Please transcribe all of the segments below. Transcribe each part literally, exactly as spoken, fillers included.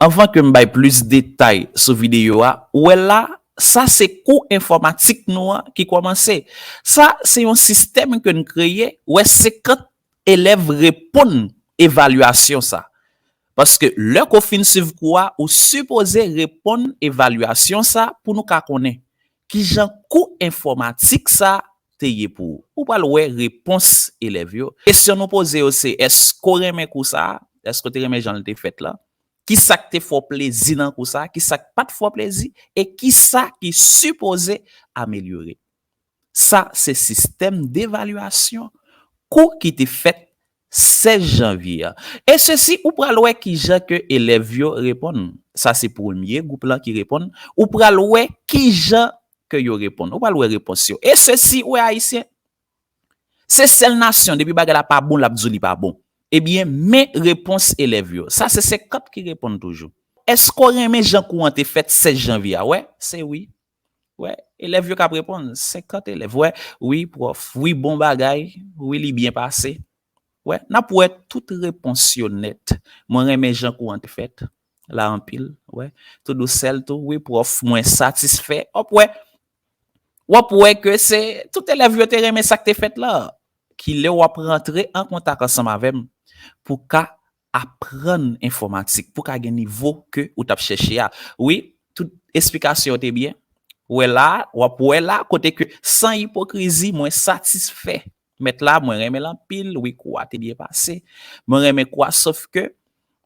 Anvan ke m bay plis detay sou videyo a, ou wè la, sa se kou enfòmatik nou an ki kòmanse. Sa se yon sistèm ke n kreye, ou wè senkant elèv reponn evalyasyon sa. Paske lè ke w fin swiv kou a, ou sipoze reponn evalyasyon sa pou nou ka konnen kijan kou enfòmatik sa te ye pou ou. Ou pral wè repons elèv yo. Kesyon nou poze yo se, èske w renmen kou sa a? Èske w te renmen jan l te fèt la? Kisa k te fè w plezi nan kou sa a? Kisa k pa t fè w plezi? E kisa ki sipoze amelyore? Sa se sistèm devalyasyon kou ki te fèt sèz janvye a. E sesi, ou pral wè kijan ke elèv yo reponn. Sa se premye gwoup lan ki reponn. Ou pral wè kijan ke yo reponn. Ou pral wè repons yo. E sesi, ou wè Ayisyen, se sèl nasyon, depi bagay la pa bon, l ap di w li pa bon. Ebyen, men repons elèv yo. Sa se senkant ki reponn toujou. Èske w renmen jan kou an te fèt sèz janvye a? Wè, se wi. Wè, elèv yo k ap reponn, senkant elèv. Wè, wi, pwòf, wi, bon bagay, wi, li byen pase. Wè, n ap wè tout repons yo nèt. Mwen renmen jan kou an te fèt la anpil. Wè, tou dousèl tou, wi, pwòf, mwen satisfè. W ap wè, w ap wè ke se tout elèv yo te renmen sa k te fèt la. Kilè w ap rantre an kontak ansanm avè m pou ka aprann enfòmatik, pou ka gen nivo ke ou t ap chèche a. Wi, tout esplikasyon yo te byen. Wè la, w ap wè la, kote ke san ipokrizi, mwen satisfè. Mèt la, mwen renmen l anpil, wi, kou a te byen pase. Mwen renmen kou a, sof ke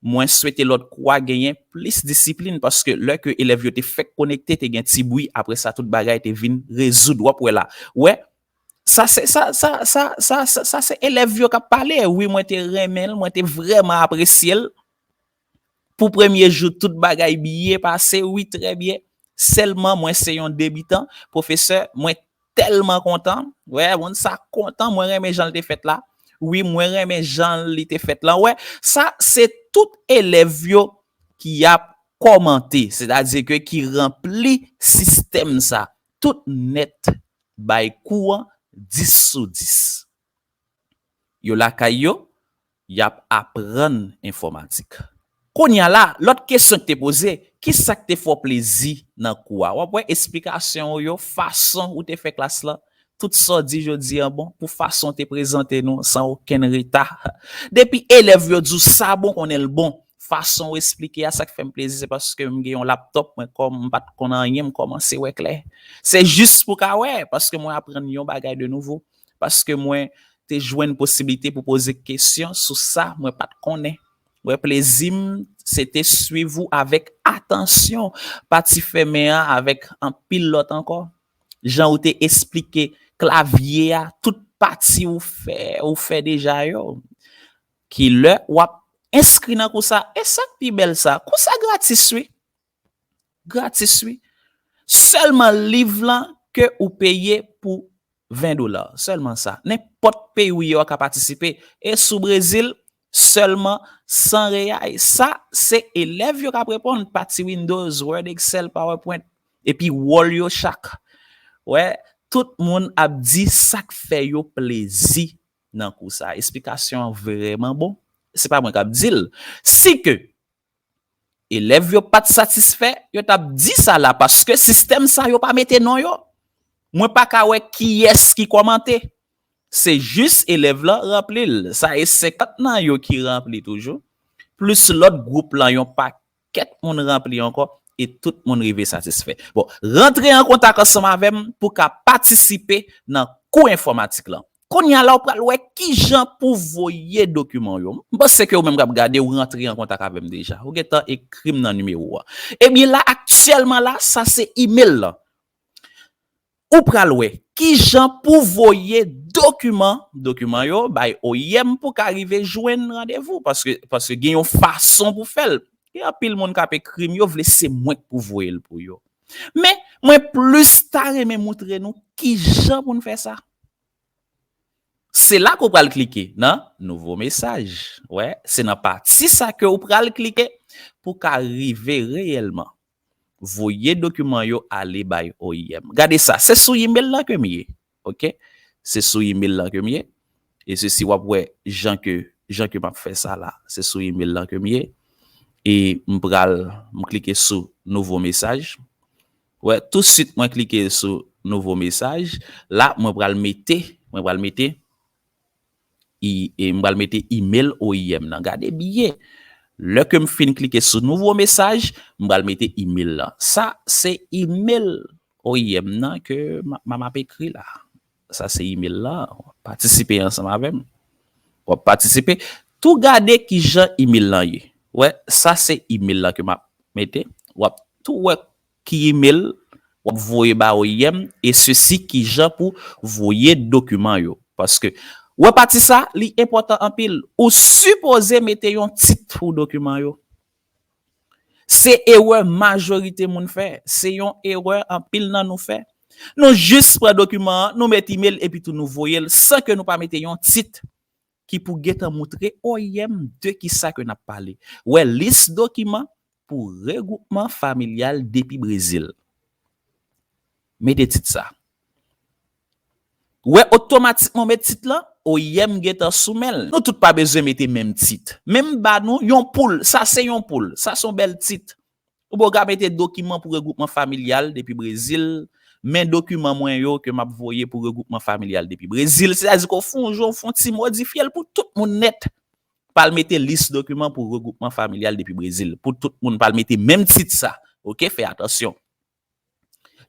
mwen swete lòt kou a genyen plis disiplin, paske lè ke elèv yo te fèk konekte, te gen ti bri, apre sa, tout bagay te vin rezoud. W ap wè la. Wè, sa se, sa, sa, sa, sa, sa, sa se elèv yo k ap pale. Wi, mwen te renmen l, mwen te vrèman apresye l. Pou premye jou, tout bagay byen pase, wi, trè byen. Sèlman, mwen se yon debitan. Pwofesè, mwen tèlman kontan. Wè, moun sa kontan, mwen renmen jan l te fèt la. Wi, mwen renmen jan li te fèt la. Wè, sa, se tout elèv yo ki ap kòmante, sètadi ke ki ranpli sistèm sa. Tout nèt bay kou an dis sou dis. Yo lakay yo, y ap aprann enfòmatik. Kounye a la, lòt kesyon ki te poze, kisa k te fè w plezi nan kou a? W ap wè esplikasyon w yo, fason ou te fè klas la, tout sa w di jodi a bon, pou fason w te prezante nou san okenn reta. Depi elèv yo di w sa bon, konnen l bon. Fason w esplike a, sa k fè m plezi, se paske m gen yon laptòp, mwen kòm m pa t konn anyen, m kòmanse wè klè. Se jis pou ka wè, paske mwen aprann yon bagay de nouvo. Paske mwen te jwenn posiblite pou poze kesyon sou sa mwen pa t konnen. Wè, plezi m, se te swiv ou avèk atansyon. Pati fèmen an avèk anpil lòt ankò. Jan ou te esplike klavye a, tout pati ou fè, ou fè deja yo. Kilè w ap enskri nan kou sa? E sa k pi bèl sa, kou sa gratis, wi. Gratis, wi. Sèlman liv lan ke ou peye pou ven dola. Sèlman sa. Nenpòt peyi w ye, w ka patisipe. E sou Brezil, sèlman san reyay. Sa, se elèv yo k ap reponn, pati Windows, Word, Excel, PowerPoint. Epi wòl yo chak. Wè, tout moun ap di sa k fè yo plezi nan kou sa. Esplikasyon an vrèman bon. Se pa mwen k ap di l. Si ke elèv yo pa t satisfè, yo t ap di sa la, paske sistèm sa yo pa mete non yo. Mwen pa ka wè kiyès ki kòmante. Se jis elèv lan ranpli l. Sa e senkant nan yo ki ranpli toujou. Plis lòt gwoup lan, yon pakèt moun ranpli ankò, e tout moun rive satisfè. Bon, rantre an kontak ansanm avè m pou ka patisipe nan kou enfòmatik lan. Kounye a la, w pral wè kijan pou voye dokiman w yo. M panse ke ou menm k ap gade, ou rantre an kontak avè m deja. Ou gentan ekri m nan nimewo a. Ebyen la, aktyèlman la, sa se imèl lan. Ou pral wè kijan pou voye dokiman, dokiman yo bay O I M pou ka rive jwenn randevou, paske, paske gen yon fason pou fè l. Gen anpil moun k ap ekri m, yo vle se mwen k pou voye l pou yo. Men, mwen plis ta renmen moutre nou kijan pou n fè sa. Se la ke w pral klike nan nouvo mesaj. Wè, se nan pati sa ke w pral klike pou ka rive reyèlman voye dokiman yo ale bay O I M. Gade sa, se sou imèl lan ke m ye. Oke? Se sou imèl lan ke m ye. E sesi, w ap wè jan ke, jan ke m ap fè sa la. Se sou imèl lan ke m ye. E m pral, m klike sou nouvo mesaj. Wè, tousuit mwen klike sou nouvo mesaj. La, mwen pral mete, mwen pral mete, e, e m pral mete email O I M nan. Gade byen. Lè ke m fin klike sou nouvo mesaj, m pral mete email lan. Sa, se email O I M nan ke m, m, m ap ekri la. Sa se email lan. W ap patisipe ansanm avè m. W ap patisipe. Tou gade ki jan email lan ye. Wè, sa se email lan ke m ap mete. W ap tou wè ki email w ap voye ba O I M e sesi ki jan pou voye dokiman yo. Paske, wè pati sa, li enpòtan anpil. Ou sipoze mete yon tit pou dokiman yo. Se erè majorite moun fè. Se yon erè anpil nan nou fè. Nou jis pran dokiman an, nou met email epi tou nou voye l san ke nou pa mete yon tit ki pou gentan moutre O I M de kisa ke n ap pale. Wè lis dokiman pou regwoupman familyal depi Brezil. Mete tit sa. Wè otomatikman w met tit lan, O I M gentan sou men l. Nou tout pa bezwen mete menm tit. Men m ba nou yon poul, sa se yon poul, sa se yon bèl tit. Ou bon ka mete dokiman pou regwoupman familyal depi Brezil, men dokiman mwen yo ke m ap voye pou regwoupman familyal depi Brezil, sètadi ke w fè yon jan, w fè yon ti modifye l pou tout moun nèt. Pa al mete lis dokiman pou regwoupman familyal depi Brezil. Pou tout moun, pa al mete menm tit sa. Oke, fè atansyon.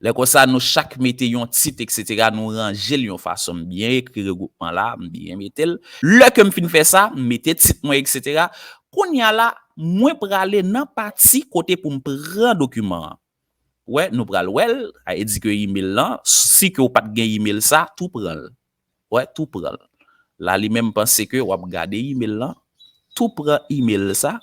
Lè konsa, nou chak mete yon tit, etsetera, nou ranje l yon fason. M byen ekri regwoupman la, m byen mete l. Lè ke m fin fè sa, m mete tit mwen, etsetera. Kounye a la, mwen prale nan pati kote pou m pran dokiman an. Wè, nou pral wè l, a e di ke email lan, si ke w pa t gen email sa, tou pran l. Wè, tou pran l. La, li menm panse ke w ap gade email lan, tou pran email sa.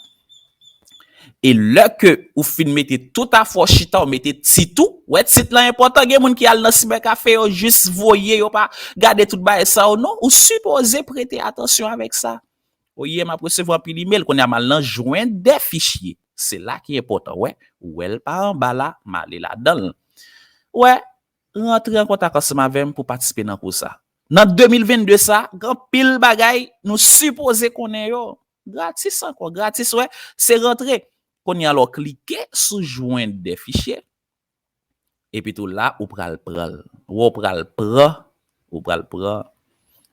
E lè ke ou fin mete tout afè w chita, ou mete tit ou, wè, tit lan enpòtan, gen moun ki al nan sibèkafe, yo jis voye, yo pa gade tout bagay sa yo, non, ou sipoze prete atansyon avèk sa. O I M ap resevwa anpil email, kounye a m al nan jwenn de fichye. Se la ki enpòtan, wè, ou wè l pa anba la, m ale ladan l. Wè, rantre an kontak ansanm avè m pou patisipe nan kou sa. Nan de mil vennde sa, gen anpil bagay nou sipoze konnen yo. Gratis ankò, gratis, wè, se rantre. Kounye a la, w klike sou jwenn de fichye. Epi tou la, ou pral pran l. Wè, ou pral pran, ou pral pran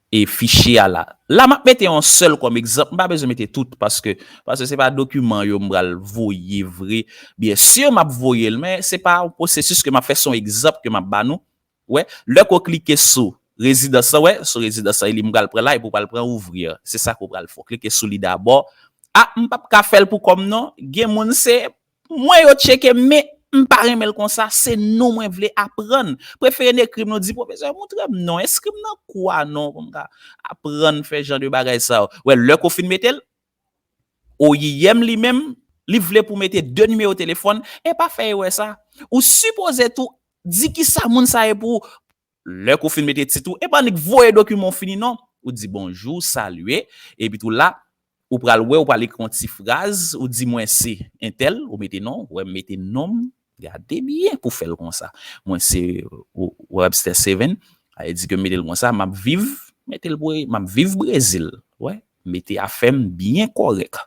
e fichye a la. La, m ap mete yon sèl kòm egzanp. M pa bezwen mete tout paske, paske se pa dokiman yo m pral voye vre. Byen si, m ap voye l, men se pa yon pwosesis ke m ap fè, se yon egzanp ke m ap ba nou. Wè, lè ke w klike sou rezidans lan, wè, sou rezidans lan, e li m pral pran la, epi w pral pran ouvrir. Se sa ke w pral fè. W klike sou li dabò. A, m p ap ka fè l pou kò m non. Gen moun se mwen yo tcheke, men m pa renmen l konsa. Se non mwen vle aprann. Prefere n ekri m non, di pwofesè, montre m non. Enskri m nan kou a non pou m ka aprann fè jan de bagay sa yo. Wè, lè ke w fin mete l, O I M li menm, li vle pou w mete de nimewo telefòn, e pa fè erè sa. Ou sipoze tou di kisa moun sa ye pou ou. Lè ke w fin mete tit ou, e pa annik voye dokiman w fini non. Ou di bonjou, salye, epi tou la, ou pral wè, ou pral ekri yon ti fraz, ou di mwen se entèl, ou mete non, wè m mete non m, gade byen pou fè l konsa. Mwen se, o, Webster Seven, sa vle di ke m mete l konsa, m ap viv, mete l pou, m ap viv Brezil, wè, mete afè m byen kòrèk.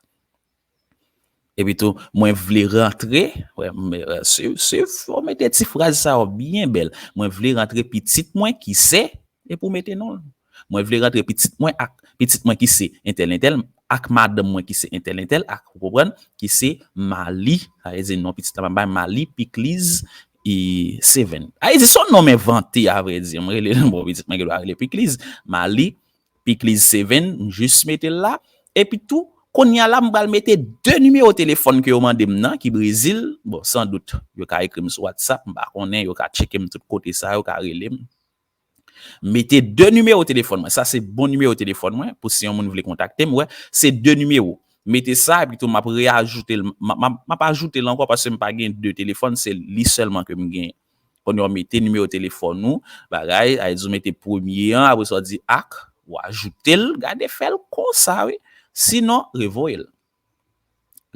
Epi tou, mwen vle rantre, wè, m, e, swiv, swiv, fò w mete ti fraz sa yo byen bèl. Mwen vle rantre pitit mwen ki se, epi w mete non l. Mwen vle rantre pitit mwen ak, pitit mwen ki se entèl entèl, ak madanm mwen ki se entèl entèl, ak, ou konprann, ki se Mali, sa vle di non pitit la m ap bay Mali Pikliz e Seven. Sa vle di se yon non m envante, a vrè di, m rele l, bon, pitit mwen gen dwa rele Pikliz, Mali Pikliz Seven, m jis mete l la. Epi tou, kounye a la, m pral mete de nimewo telefòn ke yo mande m nan, ki Brezil. Bon, sandout, yo ka ekri m sou WhatsApp, m pa konnen, yo ka tcheke m tout kote sa, yo ka rele m. M mete de nimewo telefòn mwen. Sa se bon nimewo telefòn mwen, pou si yon moun vle kontakte m, wè, se de nimewo. Mete sa, epi tou m ap reajoute l, m, m, m ap ajoute l ankò paske m pa gen de telefòn, se li sèlman ke m gen. Kounye a w mete nimewo telefòn ou, bagay, sa vle di w mete premye an, apre sa w di ak, ou ajoute l, gade fè l konsa, wi. Sinon, revoye l.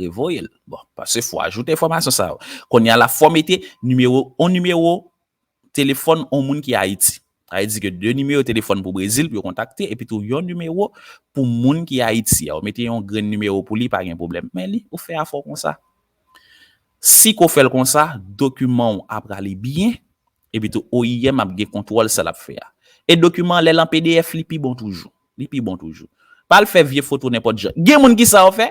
Revoye l. Bon, paske fò w ajoute enfòmasyon sa yo. Kounye a la, fò w mete nimewo, yon nimewo telefòn yon moun ki Ayiti. Sa vle di ke de nimewo telefòn pou Brezil pou yo kontakte, epi tou yon nimewo pou moun ki Ayiti a. Ou mete yon grenn nimewo pou li, pa gen pwoblèm. Men li, ou fè afè w konsa. Si ke w fè l konsa, dokiman w ap prale byen, epi tou O I M ap gen kontwòl sa l ap fè a. E dokiman an, lè l an P D F, li pi bon toujou. Li pi bon toujou. Pa al fè vye foto nenpòt jan. Gen moun ki sa yo fè?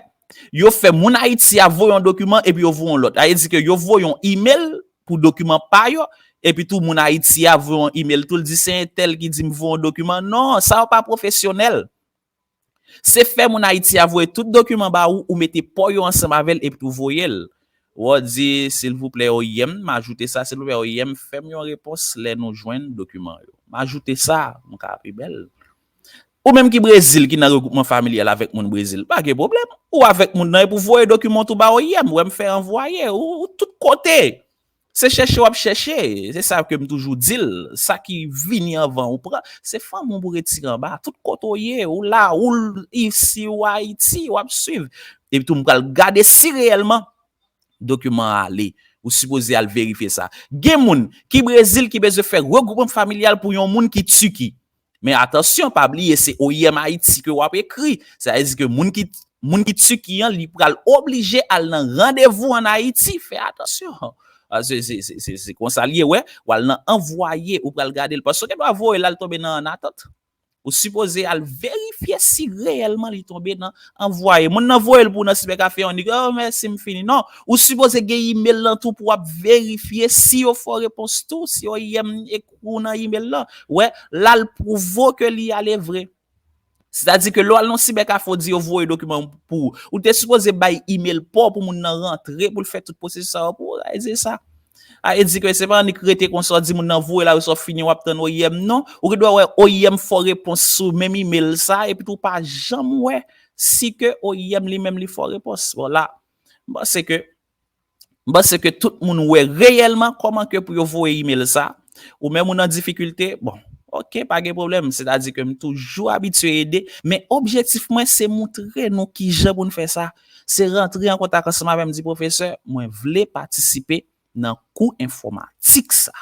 Yo fè moun Ayiti a voye yon dokiman epi yo voye yon lòt. Sa vle di ke yo voye yon email pou dokiman pa yo, epi tou moun Ayiti a voye yon email tou, l di se entèl ki di m voye yon dokiman. Non, sa yo pa pwofesyonèl. Se fè moun Ayiti a voye tout dokiman ba ou, ou mete pa w yo ansanm avè l epi tou voye l. Ou di, silvouplè, O I M, m ajoute sa, silvouplè, O I M, fè m yon repons lè nou jwenn dokiman yo. M ajoute sa, m ka pi bèl. Ou menm ki Brezil, ki nan regwoupman familyal avèk moun Brezil, pa gen pwoblèm. Ou avèk moun nan, epi w voye dokiman tou ba O I M, ou wè m fè anvwaye, ou, ou tout kote. Se chèche w ap chèche, se sa ke m toujou di l, sa ki vini anvan ou pran, se fanm ou pou retire anba, tout kote w ye, ou la, ou l-, isi, ou Ayiti, w ap swiv. Epi tou, m pral gade si reyèlman dokiman an ale. Ou sipoze al verifye sa. Gen moun ki Brezil ki bezwen fè regwoupman familyal pou yon moun ki Tiki. Men atansyon, pa bliye, se O I M Ayiti ke w ap ekri. Sa vle di ke moun ki, moun ki Tiki an, li pral oblije al nan randevou ann Ayiti. Fè atansyon. Ah, se, se, se, se, se konsa l ye, wè. W al nan anvwaye, ou pral gade l. Paske w gen dwa voye l al tonbe nan annatant. Ou sipoze al verifye si reyèlman li tonbe nan anvwaye. Moun nan voye l pou w nan sibèkafe, yon nèg, oh, mèsi, m fini. Non, ou sipoze gen email lan tou pou w ap verifye si yo fè w repons tou, si O I M ekri w nan email lan. Wè, l al pwouve w ke li ale vre. Sètadi ke lè w al nan sibèkafe, w di yo voye dokiman pou ou. Ou te sipoze bay email pa w pou moun nan rantre, pou l fè tout pwosesis sa yo pou ou. Sa vle di sa. Sa vle di ke se pa annik rete konsa, w di moun nan voye la, sa w fini, w ap tann O I M, non. Ou gen dwa wè O I M fè w repons sou menm email sa, epi tou w pa janm wè si ke O I M li menm li fè w repons. Bon, la, m panse ke M panse ke tout moun wè reyèlman kòman ke pou yo voye email sa. Ou menm ou nan difikilte, bon, ok, pa gen pwoblèm. Sètadi ke m toujou abitye ede, men objektif mwen se moutre nou kijan pou n fè sa. Se rantre an kontak ansanm avè m, di, pwofesè, mwen vle patisipe nan kou enfòmatik sa.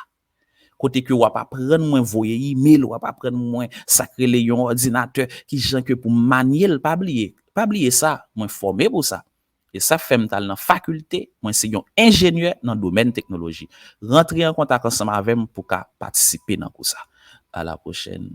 Kote ke w ap aprann mwen voye email, w ap aprann mwen sa k rele yon òdinatè, kijan ke pou m manye l, pa bliye. Pa bliye sa, mwen fòme pou sa. E sa fè m t al nan fakilte, mwen se yon enjenyè nan domèn teknoloji. Rantre an kontak ansanm avè m pou ka patisipe nan kou sa. A la pwochèn.